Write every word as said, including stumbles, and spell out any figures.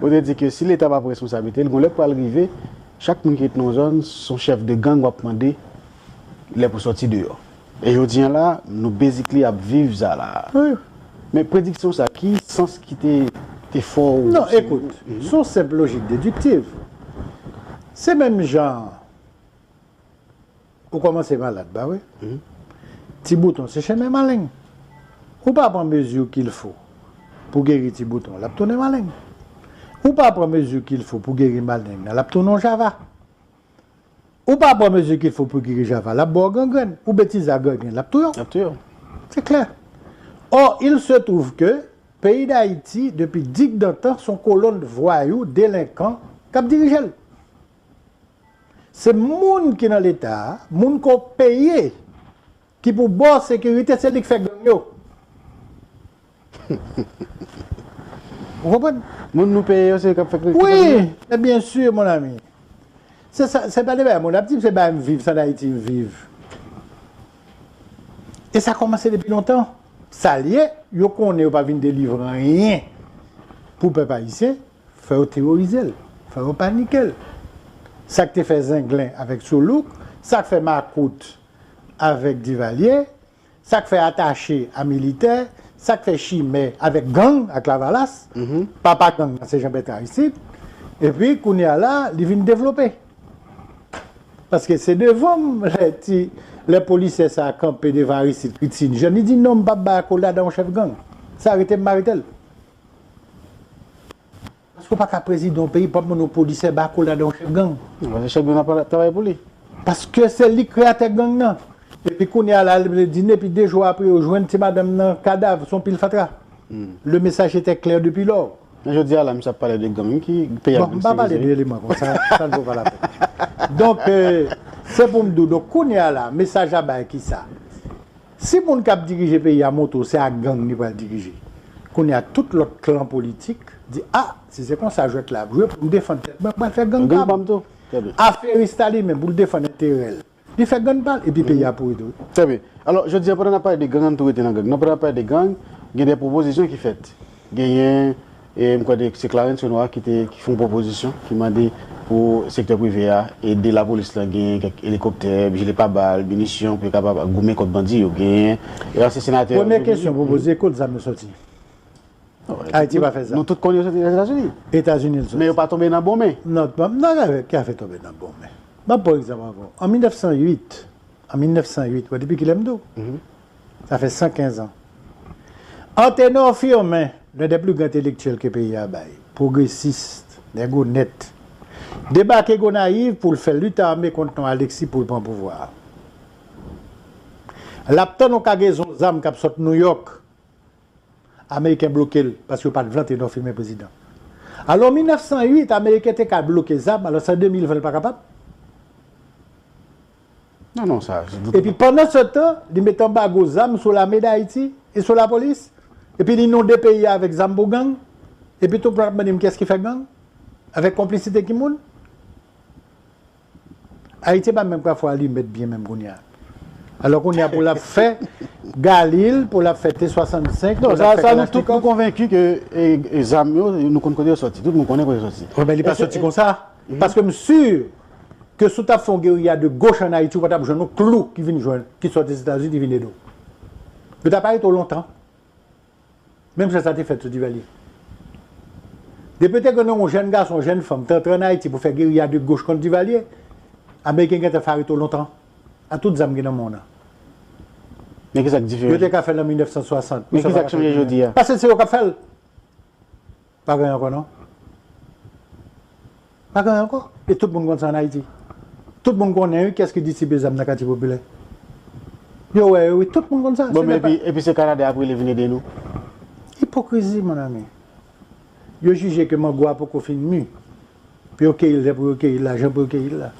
Ou te di ke si Leta pa pran responsablite l, gon lè pral rive, chak moun ki ret nan yon zòn, se yon chèf de gang w ap mande lè pou sòti deyò. E jodi a la, nou basically ap viv sa la. Wi. Men prediksyon sa, ki sans ki te, te fè w? Non, ekout, se yon senp lojik dediktiv. Se menm jan ou kòmanse malad, ba wi. Ti bouton se chemen maleng. Ou pa pran mezi qu'il faut pou geri ti bouton, l ap tounen maleng. Ou pa pran mezi qu'il faut pou geri maleng nan, l ap tounen yon java. Ou pa pran mezi qu'il faut pou geri java, l ap ba w gangrenn. Ou betize ak gangrenn, l ap touye w. L ap touye w. Se klè. Or, il se trouve que peyi Dayiti, depi digdantan, se yon kolonn vwayou, delenkan k ap dirije l. Se moun ki nan Leta a, moun ke w peye, ki pou ba w sekirite, se li k fè gang yo. Ou konprann? Moun nou peye yo, se yo k ap fè kri. Wi, men byen si, mon ami. Se sa, se pa de bagay moun ap di, se bagay m viv, se an Ayiti m viv. E sa kòmanse depi lontan. Sa l ye, yo konnen yo pa vin delivre anyen pou pèp ayisyen, fò yo teworize l, fò yo panike l. Sa k te fè Zenglen avèk Soulouk, sa k fè Makout avèk Divalye, sa k fè Atache a militè, sa k fè Chimè avèk gang, ak Lavalas, papa gang nan se Jean Bertrand Aristide, epi kounye a la, li vin devlope. Paske se devan m, lè ti, lè polisye sa a kanpe devan Aristide, ki ti jèn, li di, non, m p ap bay akolad a yon chèf gang. Sa rete m arete l. Paske w pa ka prezidan yon peyi, p ap mande yon polisye bay akolad a yon chèf gang. Non, paske chèf gang nan pa travay pou li. Paske se li k kreyatè gang nan. Epi kounye a la, l vle di n, epi de jou apre, yo jwenn ti madanm nan kadav, se yon pil fatra. Le message était clair depuis lors. Men jodi a la, misye ap pale de gang ki peyi a. Bon, m pa pale de eleman konsa, sa n vo pa lapèn. Donk, euh, se pou m di w, donk, kounye a la, mesaj la bay ki sa? Si moun k ap dirije peyi a montre w se ak gang li pral dirije, kounye a tout lòt klan politik di, a, si se konsa jwèt la ap jwe, pou m defann tèt mwen, m pral fè gang pa m. Gang pa m tou. Trè byen. Aferis la li menm, pou l defann enterè l, li fè gang pa l, epi peyi a pouri tou. Trè byen. Alò, jodi a, pandan n ap pale de gang, ann tou rete nan gang nan. Pandan n ap pale de gang, gen de pwopozisyon ki fèt. Genyen, e m kwè de, se Clarence Renois ki te, ki fè yon pwopozisyon, ki mande pou sektè prive a ede lapolis la, genyen kèk elikoptè, jile pabal, minisyon, pou yo kapab goumen kont bandi yo. Genyen, e ansyen senatè. Premye kesyon pou poze, kot zam yo soti? Ayiti pa fè zam. Nou tout konnen yo soti Lèzetazini. Etazini l soti. Men yo pa tonbe nan bon men. Non, pa, nan ki afè, ki afè tonbe nan bon men? M ap pran egzanp avè w. An mil nèf san uit, an mil nèf san uit, wè depi kilè m di w? Sa fè san kenz an. Anténor Firmin, l'un des plus grands intellectuels ke peyi a bay, pwogresis, nèg onèt, debake Gonayiv pou l fè lit ame kont non Alexis pou l pran pouvwa a. L ap tann yon kagezon zam k ap sot Nouyòk. Ameriken bloke l, paske yo pa t vle Anténor Firmin prezidan. Alò, mil nèf san uit, Ameriken te ka bloke zam, alò, se an de mil ven, l pa kapab. Non, non, sa, se tout. Epi, pandan se tan, li mete anbago zam sou lame Dayiti e sou lapolis. Epi, li inonde peyi a avèk zam pou gang. Epi, tout moun ap mande m kiyès ki fè gang? Avèk konplisite ki moun? Ayiti pa menm pafwa li mèt byen menm kounye a. Alò kounye a pou l ap fè Galil, pou l ap fè T swasannsenk, non, pou l ap fè Kalachnikov. Sa, sa, nou tout nou konvenki ke, e, e, zam yo, nou konn kote yo soti. Tout moun konnen kote yo soti. Wi, men li pa soti konsa. Paske m si ke si w t ap fè yon geriya de goch ann Ayiti, ou pa t ap jwenn yon klou ki vin jwenn, ki soti Ozetazini, ki vin ede w. Yo t ap arete w lontan. Menm jan sa te fèt sou Divalye. Depi yo te gen yon jèn gason, yon jèn fanm, t antre ann Ayiti pou fè geriya de goch kont Divalye, Ameriken gentan fè arete w lontan. A tout zam gen nan men w nan. Men ki sa k diferan? Yo te ka fè l an mil nèf san swasant. Men ki sa k chanje jodi a? Paske se yo k ap fè l. Pa gen ankò, non. Pa gen ankò. E tout moun konn sa ann Ayiti. Tout moun konnen, wi, kiyès ki distribye zam nan katye popilè. Yo wè yo, wi, tout moun konn sa. Bon, men epi, epi se Kanada ap rele vin ede nou. Ipokrizi, mon ami. Yo jije ke mango a poko fin mi. Pou yo keyi l, lè pou yo keyi l la, jan pou yo keyi l la.